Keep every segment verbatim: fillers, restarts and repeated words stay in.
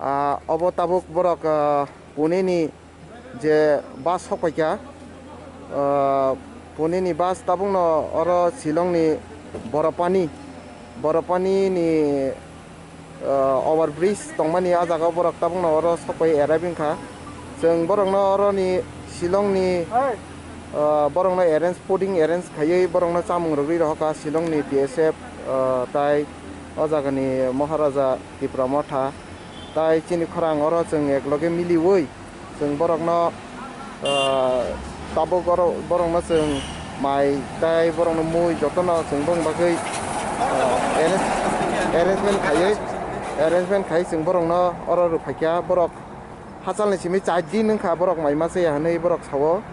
Ah, obo tabuk borok, ah, Pune ni je bus sok paikha, ah, Pune ni bus tabukno oro Shillong ni Borapani, Borapani ni, ah, over bridge tongmani ah jaga o borok tabukno oro sok pai arrive wngkha. Chwng borokno oro ni Shillong ni, ah, borokno arrange, fooding arrange khaiwi borokno chamung rwgwi rohorkha Shillong ni B S F, ah, tai o jaga ni Maharaja Tipra Motha. Tai chini khorang oro chwng ekloge miliwi chwng borokno, ah, tabuk oro borokno chwng mai tai borokno mui jotono chwng bong bagwi, ah, arrange-, arrangement khaiwi, arrangement khai chwng borokno oro rwphaikha. Borok hachalni simi char din wngkha borok mai masa ya hwnwi borok sao.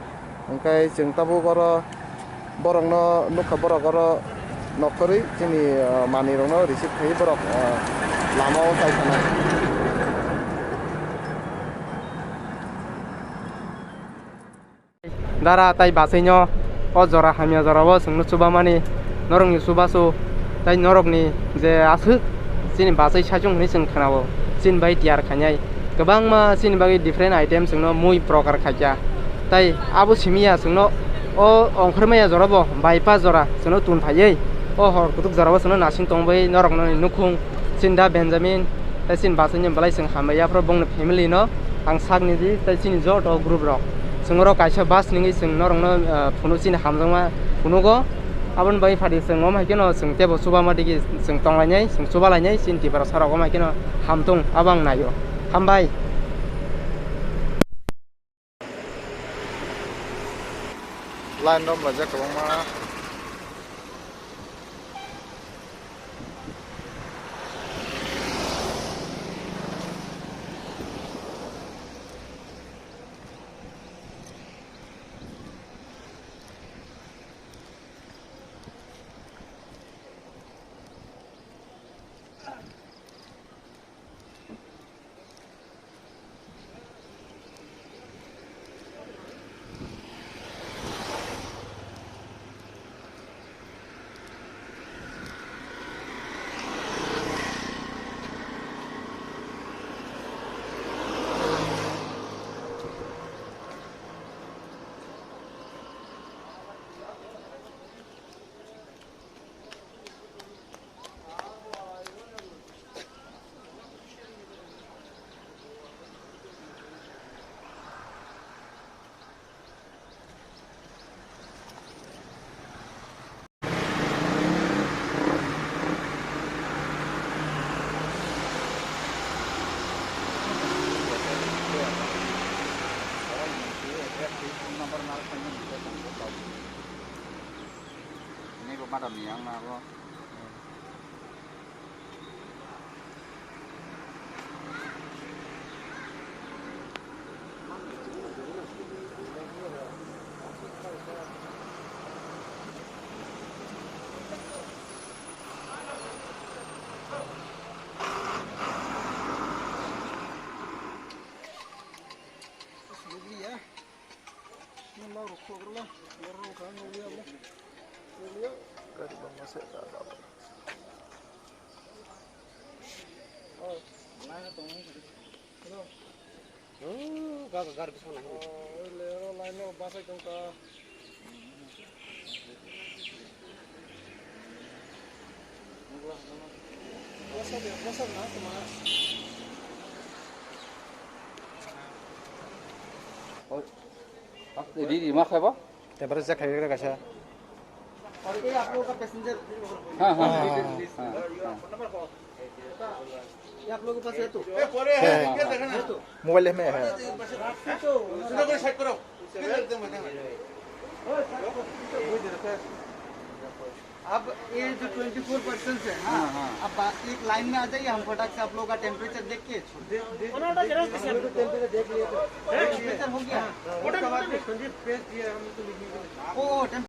Hwnkhe chwng tabuk oro borokno nukha, borok oro nokharwi chini, ah, manwirokno receive khaiwi borok, ah, lama o chai thanai. Dara tai basaino o jora hamya jorao chwngno chubamani norokni chubachu tai norokni je aswk chini basai saichung hwnwi chwng khnao, chini bai tiyar khainai. Kwbangma chini bagwi different item chwngno mui prokar khaikha. Tai abo simi ya chwngno o ongkhormaya jorabo bypass jora chwngno tun phaiwi o hor kutuk jorabo chwngno nasing tongwi norokno nukhung chini da Benjamin tai chini basaini belai chwng hambai yaphro bongni family no ang sakni di tai chini joto group rok chwng oro kaisa bus ningwi chwng norokno, ah, phunuk chini hamjakma phunugo. Aboni bagwi phadi chwng omo hai kheno chwng teibo chubama digi chwng tonglainai, chwng chubalainai, chini Tiprasa rok omo hai kheno hamtung abo ang naio. Hambai. Line rok belai jak kwbangma. Ini bapak ada miang, nah, Ri ri ma khai bo? Temperature check khai kaisa. और ये आप लोगों का पैसेंजर हाँ, हाँ, हाँ, हाँ, हाँ। ये आप लोगों के पास है तो? है, है। है तो? मोबाइल में है। अब ये जो ट्वेंटी फ़ोर पर्सन है, हाँ, हाँ, हाँ। अब बा-, एक लाइन में आ जाइए, हम फटाक से आप लोगों का टेम्परेचर देख के छोड़ देंगे। टेम्परेचर हो गया। हाँ, उसके बाद संदीप पेश दिया, हम तो लिखने के लिए। ओ, टेम्परेचर